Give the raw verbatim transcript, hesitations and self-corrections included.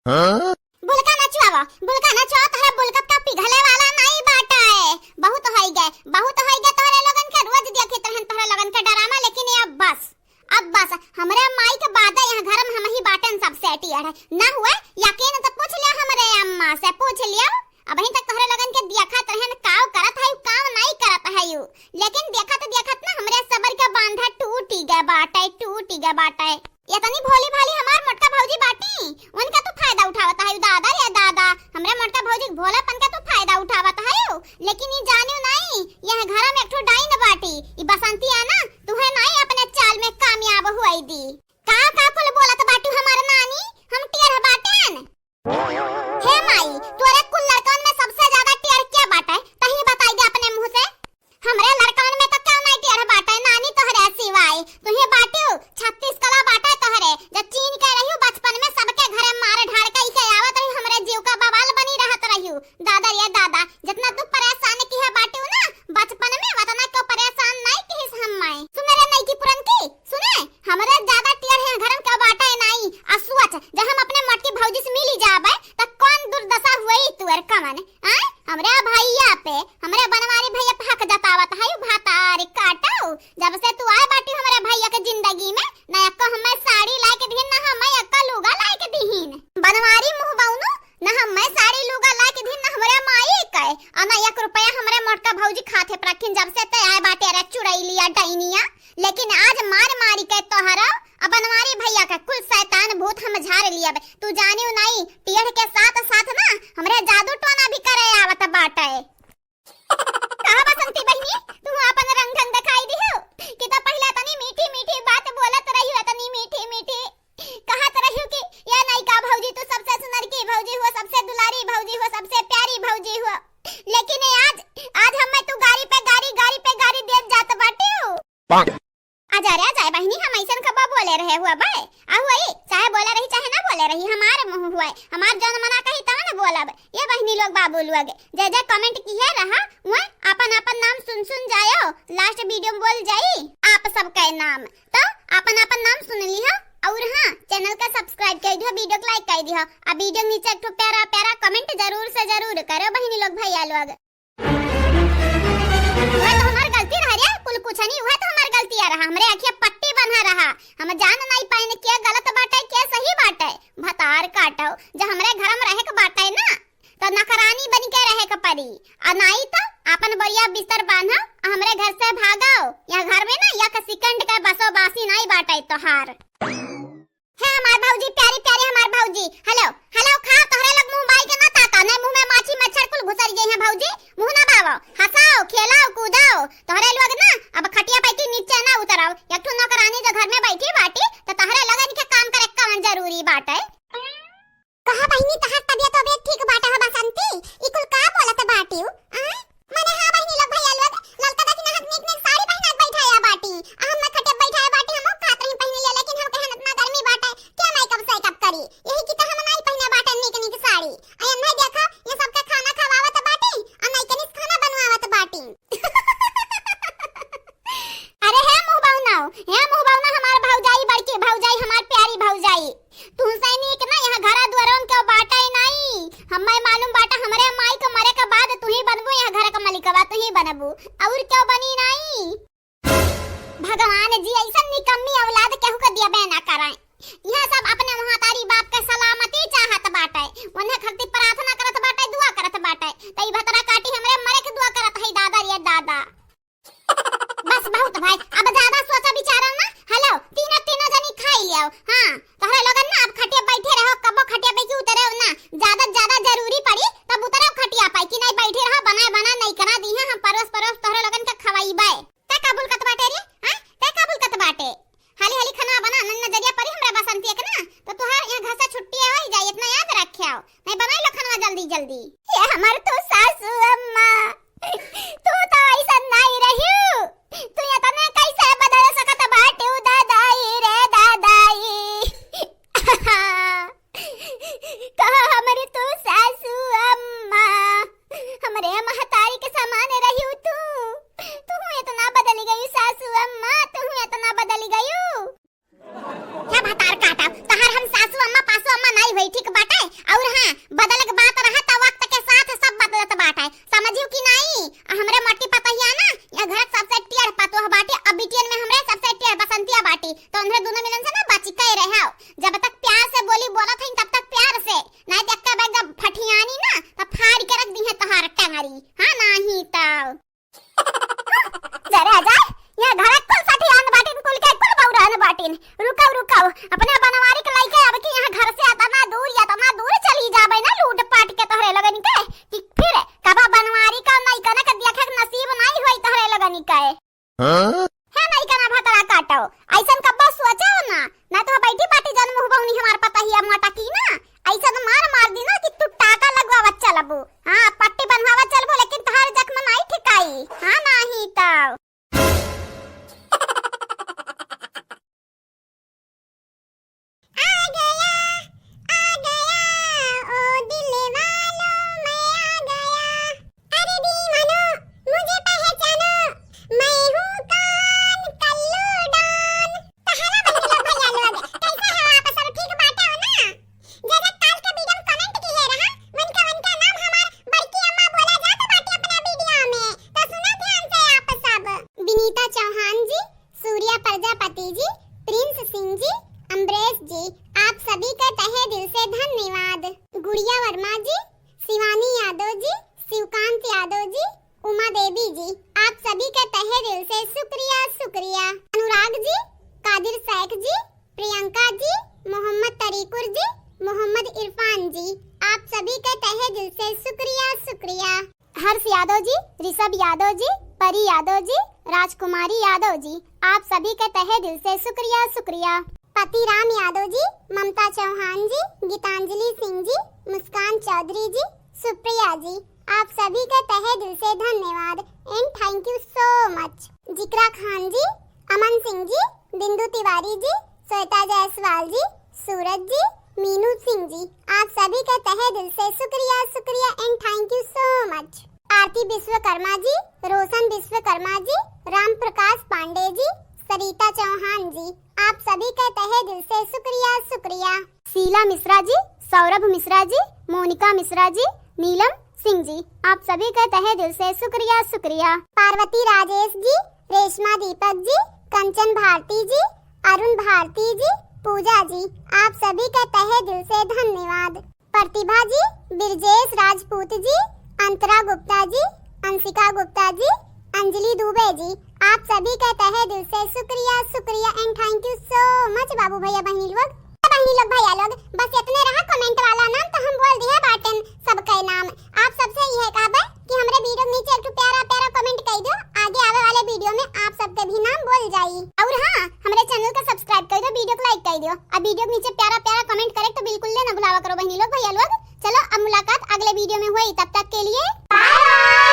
हाँ? बुलका ना चुआवा, बुलका ना चुआवा, तोहरे बुलका का पिघले वाला नाई बाटे। बहुत होई गए, बहुत होई गए तोहरे लोगन के, रोज देखित रहन तोहरे लोगन के डरामा, लेकिन अब बस, अब बस, हमरे माई के बादे यहाँ घर में हमही बाटेन सबसे टेढ़। ना हुए यकीन तो पूछ लियो हमरे अम्मा से, पूछ लियो। अबहीं तक तोहरे लोगन के देखत रहन काव करत है, काव नाई करत है यू। लेकिन देखत देखत ना हमरे सबर के बांधा टूटी गए बाटे, टूटी गए बाटे। इतनी भोली भाली हमार मोटका भौजी बाटी, उनका तू फायदा उठावत है दादा रे दादा। हमरे मोटका भौजी के भोलापन का तू फायदा उठावत है, लेकिन ई जानियो नाई, यह घर में एक ठो डाइन बाटी, ई बसंती है ना, तुहे नाई अपने चाल में कामयाब हुआई दी। का का कुल बोलत बाटू हमार नानी, हम टेढ़ बाटेन? हे माई, तोरे कुल लड़कन में सबसे ज्यादा टेढ़ के बाटे? तही बताई दे अपने मुंह से। हमरे लड़कन में तो क्यों नहीं टेढ़ बाटे नानी तोहरे सिवाय? तुही बाटियो, छत्तीस कला बाटे तोहरे। जब चीन के रहियो बचपन में सबके घरे मार ढार के इसे आवत रही, हमरे जीव का बवाल बनी रहत रहियो। दादा रे दादा, जितना तू परेशान किहे बाटियो ना बचपन में, उतना क्यों परेशान नहीं किहिस हम माई। सुन रे नई की पुरन की, सुने, हमरे ज्यादा टेढ़ है घर में के बाटे नाई। आ सोच, जब हम अपने मोटकी भौजी से मिली जाबे, त कौन दुर्दशा हुई तुअर कमन, आय? हमरे भैया पे, हमरे बनवारी भैया पे हक जतावत है, यू भातार काटो। जब से तू आए बाटी हमरे भैया के जिंदगी में, ना एको हमें साड़ी लाए के दिहिन, ना हमें एको लुगा लाए के दिहिन। बनवारी मुंह बउनो, ना हमें साड़ी लुगा लाए के दिहिन, ना हमरे माई के, और ना एक रुपया हमरे मोटका भौजी खाते पर रखिन। जब से ते आए बाटे रे चुड़ैलिया डैनिया, लेकिन आज मार मारी के तोहरो आ बनवारी भैया के कुल शैतान भूत हम झाड़ लियब। तू जानियो नाई, टेढ़ के साथ साथ ना हमरे जादू टोना भी करे आवत बाटे। कहा बसंती बहिनी, तू अपन रंग ढंग दिखाई दिहो कि तो पहले इतनी मीठी मीठी बात बोलत रही, इतनी मीठी मीठी कहत रही कि ये नयका भौजी तू सबसे सुनर की भौजी हो, सबसे दुलारी भौजी हो, सबसे प्यारी भौजी हो, लेकिन ये आज, आज हमें तू गारी पे गारी, गारी पे गारी देत जात बाटी हो। अजा रे अजा बहिनी, हम ऐसन कबो बोले रहे हुआ बे? आ हुआ ई, चाहे बोले रही, चाहे ना बोले रही, हमार मुंह हुआ है, हमार जौन मना कही तवन बोलब। ये बहिनी लोग, बाबू लोग, जे जे comment किहे रहा, वह अपन अपन नाम सुन सुन जायो, last video में बोल जाई आप सबका नाम। तो अपन अपन नाम सुन लिहा, और हाँ, channel का subscribe कर दिहा, video को like कर दिहा, आ video के नीचे एक ठो प्यारा प्यारा comment जरूर से जरूर करो बहिनी लोग, भैया लोग। उहे तो हमार गलती रहा रे, कुल कुछ नहीं, उहे तो हमार गलती आ रहा, हमरे अखिया पट्टी बंधा रहा, हम जान नहीं पाइन के गलत बाटे, के सही बाटे। भतार काटो, जब हमरे घर में रहे के बाटे ना, तो नौकरानी बन के रहे के पड़ी, आ नाई तो अपन बोरिया बिस्तर बांधो, आ हमरे घर से भागो। यह घर में ना एक second का बसो बासी नहीं बाटे तोहार। हे हमार भौजी, प्यारी प्यारी हमार भौजी, hello hello, खाओ, तोहरे लोग मुंह बाई के ना ताका, नहीं मुंह में माछी मच्छर कुल घुसर जाई है भौजी, मुंह ना बावो, हंसाओ, खेलाओ, कूदाओ, तोहरे लोग ना अब खटिया पे की नीचे ना उतराओ, एक ठो नौकरानी जो घर में बैठी बाटी, तो तोहरे लोगन के काम करे कवन जरूरी बाटे? कहा बहिनी, तहार तबियत वबियत ठीक बाटे हो बसंती? ई कुल का बोलत बाटिउ? आय? मने हाँ बहिनी लोग, भैया लोग, ललका दखिना हक नीक नीक साड़ी पहिना के बैठाया बाटी। आ हम ना खटे बैठाया बाटी, हमहू कहत रही पहिन लिया, लेकिन हम कहन इतना गर्मी बाटे, के makeup सेकअप करी? यही की तो हम नाई पहिने बाटे नीक नीक साड़ी। आ एन्ने देखा, ये सबके खाना खवावत बाटी, आ नाई के निस खाना बनवावत बाटी। अरे हे मुँह बउनाओ, हे मुँह बउना, हमार भौजाई, बड़की भौजाई, हमार प्यारी भौजाई, तुहसे नीक ना यहाँ घरा दुआरों के बाटे नाई। हमें मालूम बाटे, हमरे माई के मरे के बाद तू ही बनबू यहाँ घर के मलिकवा, तू ही बनबू, और क्यों बनी नाई? भगवान जी ऐसन निकम्मी औलाद केहू के दियबे ना कराए। यहाँ सब अपने महतारी बाप के सलामती चाहत बाटे, उन्हें खातिर प्रार्थना करत बाटे, दुआ करत बाटे। त ई भतरा काटी हमरे मरे के दुआ करत है, दादा रे दादा। बस बहुत भाई, अब ज्यादा सोचा विचारा ना। Hello, तीनों, तीनों जनी खाई लियो। हाँ, तोहरे लोगन ना अब खटिया बैठे रहो, कबो खटिया पे की उतरे ना। ज्यादा, ज्यादा जरूरी पड़ी तब उतरे खटिया पे, कि नहीं बैठे रहो, बनाए बना नहीं करा दी है, हम परोस परोस तोहरे लोगन के खवाई बे। ते का बुलकत बाटे रे? हाँ? ते का बुलकत बाटे? हाली हाली खाना बना, न नजरिया पड़ी हमरा बसंती एक ना, तो तोहार यहाँ घर से छुट्टी हो ही जाई, इतना याद रखे आओ। नहीं बनाई लो खाना जल्दी जल्दी। ये हमार तो सासू अम्मा, तू तो ऐसा नहीं रहियो, तू इतना कैसे बदल सकत बाटे दादाई रे दादाई। कहा हमरे तो सासू अम्मा, हमरे महतारी के समान रहियो तू। तू इतना बदल गई सासू अम्मा, तू इतना बदल गई। हे भतार काटा, तहार हम सासू अम्मा पासू अम्मा नाई होई, ठीक बाटे? गुड़िया वर्मा जी, शिवानी यादव जी, शिवकांत यादव जी, उमा देवी जी, आप सभी का तहे दिल से शुक्रिया, शुक्रिया। अनुराग जी, कादिर शेख जी, प्रियंका जी, मोहम्मद तरीकुर जी, मोहम्मद इरफान जी, आप सभी का तहे दिल से शुक्रिया, शुक्रिया। हर्ष यादव जी, ऋषभ यादव जी, परी यादव जी, राजकुमारी यादव जी, आप सभी का तहे दिल से शुक्रिया, शुक्रिया। पतिराम यादव जी, ममता चौहान जी, गीतांजलि सिंह जी, मुस्कान चौधरी जी, सुप्रिया जी, आप सभी का तहे दिल से धन्यवाद and thank you so much। जिक्रा खान जी, अमन सिंह जी, बिंदु तिवारी जी, श्वेता जायसवाल जी, सूरज जी, मीनू सिंह जी, आप सभी का तहे दिल से शुक्रिया, शुक्रिया and thank you so much। आरती विश्वकर्मा जी, रोशन विश्वकर्मा जी, राम प्रकाश पांडे जी, सरिता चौहान जी, आप सभी का तहे दिल से शुक्रिया, शुक्रिया। शीला मिश्रा जी, सौरभ मिश्रा जी, मोनिका मिश्रा जी, नीलम सिंह जी, आप सभी का तहे दिल से शुक्रिया, शुक्रिया। पार्वती राजेश जी, रेशमा दीपक जी, कंचन भारती जी, अरुण भारती जी, पूजा जी, आप सभी का तहे दिल से धन्यवाद। प्रतिभा जी, बिरजेश राजपूत जी, अंतरा गुप्ता जी, अंशिका गुप्ता जी, अंजलि दुबे जी, आप सभी का तहे दिल से शुक्रिया, शुक्रिया and thank you so much बाबू भैया बहिनी लोग। बहिनी लोग, भैया लोग, बस इतने रहा comment वाला नाम, तो हम बोल दिया बाटेन सबके नाम। आप सबसे यह कहबे कि हमरे video के नीचे एक ठो प्यारा प्यारा comment कर दो, आगे आवे वाले video में आप सबके भी नाम बोल जाई। और हाँ, हमरे channel का subscribe कर दो, video को like कर दो, अब video के नीचे प्यारा प्यारा comment करे तो बिल्कुल ले ना भुलावा करो बहिनी लोग, भैया लोग। चलो अब मुलाकात अगले video में हुई, तब तक के लिए bye bye।